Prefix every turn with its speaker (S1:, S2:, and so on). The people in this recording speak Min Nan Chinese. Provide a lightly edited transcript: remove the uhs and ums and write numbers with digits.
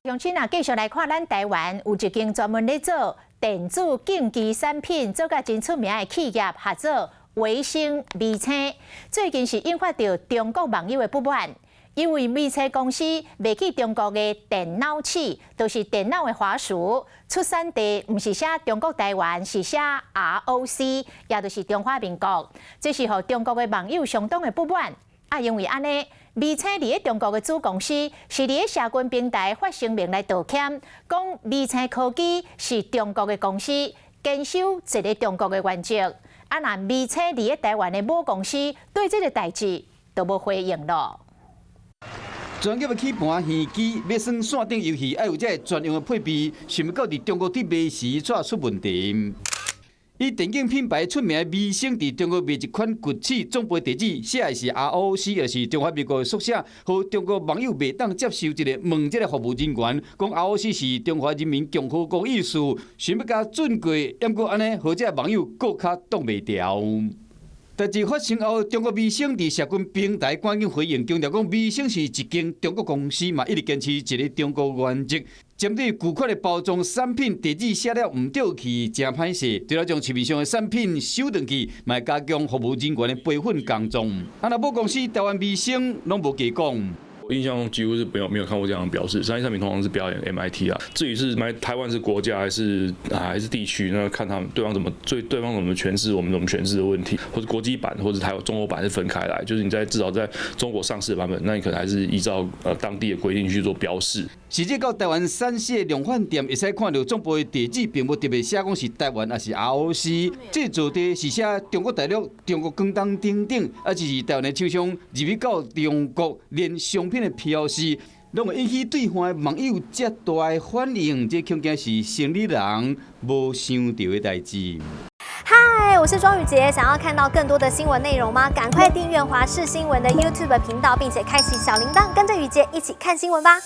S1: 鄉親啊，繼續來看咱台灣有一間專門咧做電子競技產品，做甲真出名的企業，合做微星微星。最近是引發著中國網友的不滿，因為微星公司賣去中國的電腦齒，就是電腦的滑鼠，出產地毋是寫中國台灣，是寫 ROC，也就是中華民國。這是予中國的網友相當的不滿。啊，因為按呢，微星佇咧中國的子公司是佇咧社群平台發聲明來道歉，講微星科技是中國的公司，堅守一個中國的原則。啊，若微星佇咧台灣的母公司對這个代誌都無回應囉。
S2: 專業的齒盤、耳機，欲耍線頂遊戲，愛有這个專用的配備，想欲到佇中國佇賣時卻出問題。以電競品牌出名的微星，佇中國賣一款滑齒，總部地址寫的是 ROC，就是中華民國的縮寫，予中國網友袂當接受這个問這个服務人員，講 ROC 是中華人民共和國意思，想欲共轉過，毋過按呢，予這个網友閣較擋袂牢。代誌發生後，中國微星佇社群平台趕緊回應，強調講微星是一間中國公司嘛，一直堅持一个中國原則。針對舊款的包裝產品地址寫了毋對去，誠歹勢。除了將市面上的產品收轉去，嘛會加強服務人員的培訓工作。啊，若母公司台灣微星攏無加講。
S3: 我印象中幾乎是沒有看過這樣的標示，3C 產品通常是標 MIT 啊。至於是買台灣是國家還是地區，那看他們對方怎麼對方怎麼詮釋，我們怎麼詮釋的問題，或者國際版或者台灣中國版是分開來，就是你在至少在中國上市的版本，那你可能還是依照當地的規定去做標示。
S2: 實際到台灣三 C 的量販店，會使看著總部的地址，並無特別寫講是台灣抑是 ROC，製造地是寫中國大陸、中國廣東等等，啊，只是台灣的廠商入去到中國，連商品的標示，攏會引起對方的網友遮大的反應，這恐驚是生理人無想著的代誌。
S4: 嗨，我是莊宇傑，想要看到更多的新聞內容嗎？趕快訂閱華視新聞的 YouTube 頻道，並且開啟小鈴鐺，跟着宇傑一起看新聞吧。